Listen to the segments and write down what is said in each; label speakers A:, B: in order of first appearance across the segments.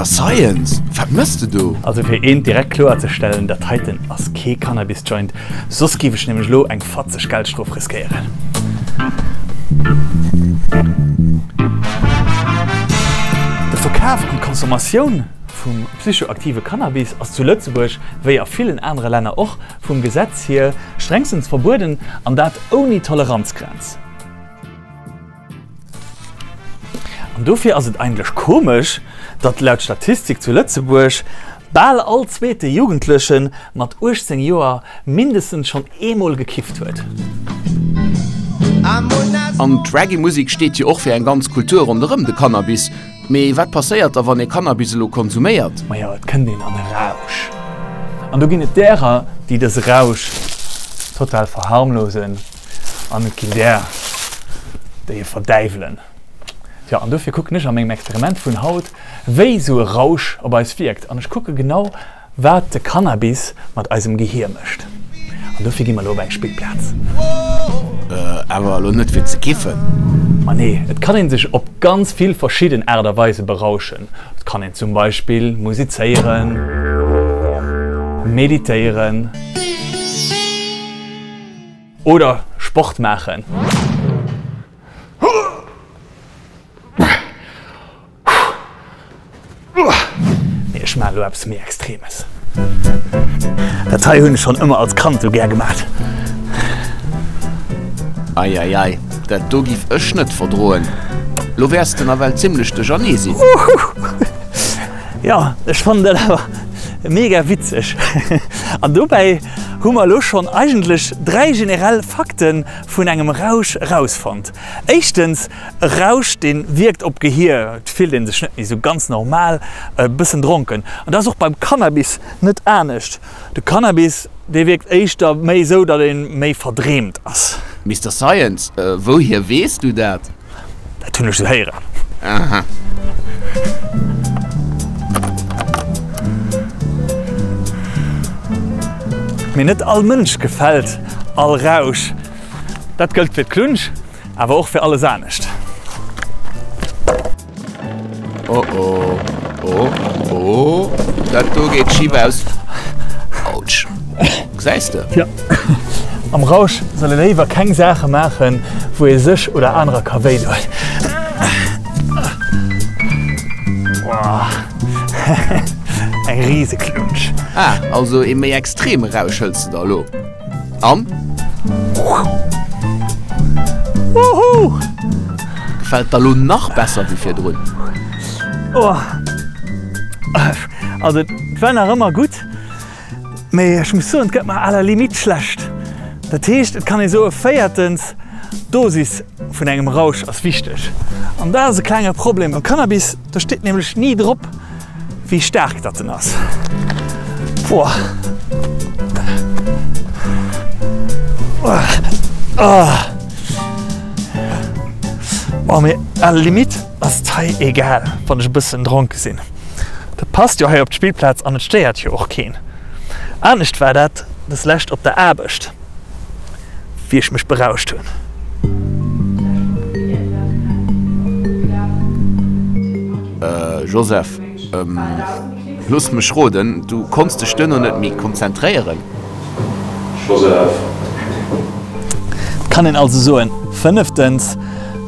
A: Mister Science, wat mëss de do?
B: Also fir eent direkt kloer ze stellen, dat heiten ass kee Cannabis Joint, soss giff ech nämlech elo eng fatzeg Geldstrof riskéieren. De Verkaf an d'Consommatioun vum psychoaktive Cannabis ass zu Lëtzebuerg, wéi a villen anere Länner och, vum Gesetz hier strengstens verbueden, an dat ouni Toleranzgrenz. An dofir ass et eigentlech komesch, datt laut Statistik zu Lëtzebuerg bal all zweete Jugendleche mat 18 Joer mindestens schonn eemol gekifft huet.
A: An d'Reggae-Musek steet jo och fir eng ganz Kultur ronderëm de Cannabis. Mee wat passéiert da wann ee Cannabis elo konsuméiert?
B: Majo, et kënnt een an e Rausch. An do ginn et därer, déi dëse Rausch total verharmlosen. An et ginn där, déi e verdäiwelen. Tjo, an dofir kucken ech a mengem Experiment vun haut, wéi esou e Rausch op eis wierkt. An ech kucke genau, wat de Cannabis mat eisem Gehier mécht. An dofir gi mer elo op eng Spillplaz.
A: Awer elo net fir ze kiffen?
B: Ma nee, et kann ee sech op ganz vill verschidden Aart a Weise berauschen. Et kann een zum Beispill musizéieren, meditéieren. Oder Sport maachen. Mee ech maachen elo eppes méi Extremes. Dat hei hunn ech schonn ëmmer als Kand sou gär gemaat.
A: Eieiei, dat do giff ech net verdroen. Lo wäers de nawell zimlech duerchernee sinn.
B: Jo, ech fannen dat awer mega witzeg. An dobäi hu mer elo schonn eigentlech 3 generell Fakte vun engem Rausch erausfonnt. Éischtens, e Rausch dee wierkt op d'Gehier, et fillt ee sech net méi esou ganz normal, e bëssen dronken. An dat ass och beim Cannabis net anescht. De Cannabis dee wierkt éischter méi esou, datt ee méi verdreemt ass.
A: Mister Science, wouhier weess du dat?
B: Dat hunn ech sou héieren.
A: Aha.
B: Mee net all Mënsch gefält all Rausch. Dat gëllt fir d'Klunsch, awer och fir alles anescht.
A: Oh oh, oh oh, dat do geet schif aus. Autsch. Gesäis de?
B: Tja, am Rausch soll ee léiwer keng Saache maachen, wou ee sech oder anerer ka wéi doen. Eng Riseklunsch.
A: Ah, also ee méi extreme Rausch hëls de der elo. An?
B: Woohoo!
A: Gefällt der lo nach besser wéi virdrun?
B: Oh. Also et war nach ëmmer gutt, mee ech muss soen, et gëtt mer à la limite schlecht. Dat heescht, et kann ee soe véiertens, d'Dosis vun engem Rausch ass wichteg. An dat ass e klenge Problem beim Cannabis, do steet nämlech ni drop, Wéi staark dat en ass. Boah. Ah. Oh, mee à la limite ass et hei egal, wann ech e bëssen dronke sinn. Dat passt jo hei op d'Spillplaz an et stéiert jo och keen. Anescht war dat des Lescht op der Aarbecht. wéi ech mech berauscht hunn.
A: Joseph, Looss mech roden, du konns dech duerno net méi konzentréieren?
B: Joseph. Et kann een also soen, fënneftens,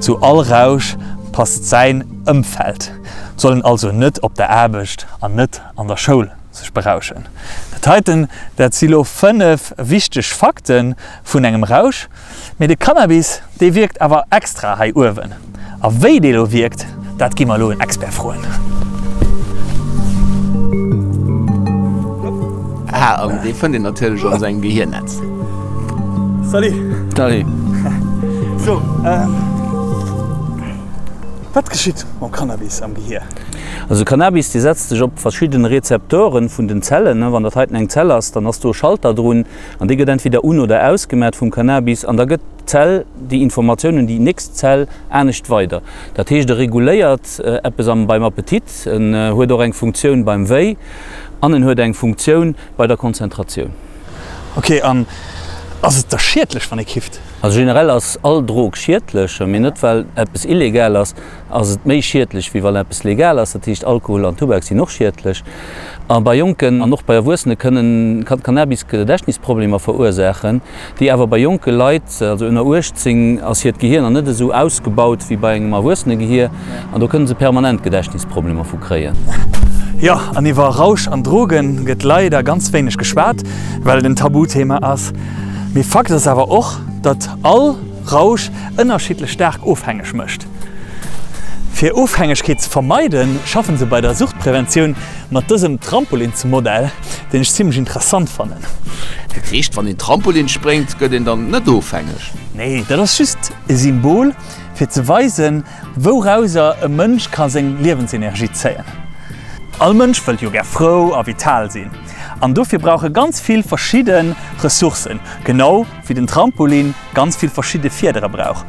B: zu all Rausch passt säin Ëmfeld. Et soll een also net op der Aarbecht an net an der Schoul sech berauschen. Dat heiten, dat si lo 5 wichteg Fakte vun engem Rausch. Mee de Cannabis, dee wierkt awer extra hei uewen. A wéi dee lo wierkt, dat gi mer elo en Expert froen.
A: Ah, an dee fënnt een natierlech an sengem Gehiernetz.
B: Salut!
C: Salut!
B: So, wat geschitt mam Cannabis am Gehier?
C: Also Cannabis dee setzt sech op verschidden Rezeptoren vun den Zellen. Wann dat heiten eng Zell ass, dann ass do e Schalter drun an dee gëtt entweder un oder ausgemat vum Cannabis an da gëtt d'Zell déi Informatioun un déi nächst Zell anescht weider. Dat heescht e reguléiert eppes am beim Appetit, en huet och eng Funktioun beim Wéi an en huet eng Funktioun bei der Konzentratioun.
B: Ok, an. Ass et da schiedlech, wann ee kifft?
C: Also generell ass all Drog schiedlech, mee net well eppes illegal ass, ass et méi schiedlech wéi wann eppes legal ass. Dat heescht Alkohol an Tubak sinn och schiedlech. A bei Jonken an och bei Erwuessene kënnen, kann Cannabis Gedächtnisproblemer verursaachen, déi awer bei jonke Leit, also ënner 18, ass hiert Gehier nach net esou ausgebaut wéi bei engem Erwuessenegehier an do kënne se permanent Gedächtnisproblemer vu kréien.
B: Jo, an iwwer Rausch an Drogen gëtt leider ganz wéineg geschwat, well et en Tabuthema ass. Mee Fakt ass awer och, datt all Rausch ënnerschiddlech staark ofhängeg mécht. Fir Ofhängegkeet ze vermeiden, schaffen se bei der Suchtpreventioun mat dësem Trampolinsmodell, deen ech zimlech interessant fannen.
A: Dat heescht, wann een Trampolin spréngt, gëtt een dann net ofhängeg?
B: Nee, dat ass just e Symbol, fir ze weisen, wourauser e Mënsch ka seng Liewensenergie zéien. All Mënsch wëllt jo gär frou a vital sinn, an dofir brauch e ganz vill verschidde Ressourcen, genau wéi den Trampolin ganz vill verschidde Fiedere brauch.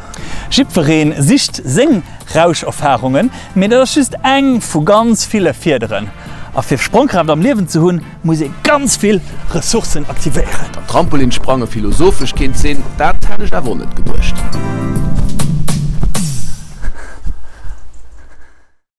B: Jiddweree sicht seng Rauscherfarungen, mee dat ass just eng vu ganz ville Fiederen. A fir Sprongkraaft am Liewen ze hunn, muss ee ganz vill Ressourcen aktivéieren.
A: Datt Trampolinsprange philosophesch kéint sinn, dat hätt ech awer och net geduecht.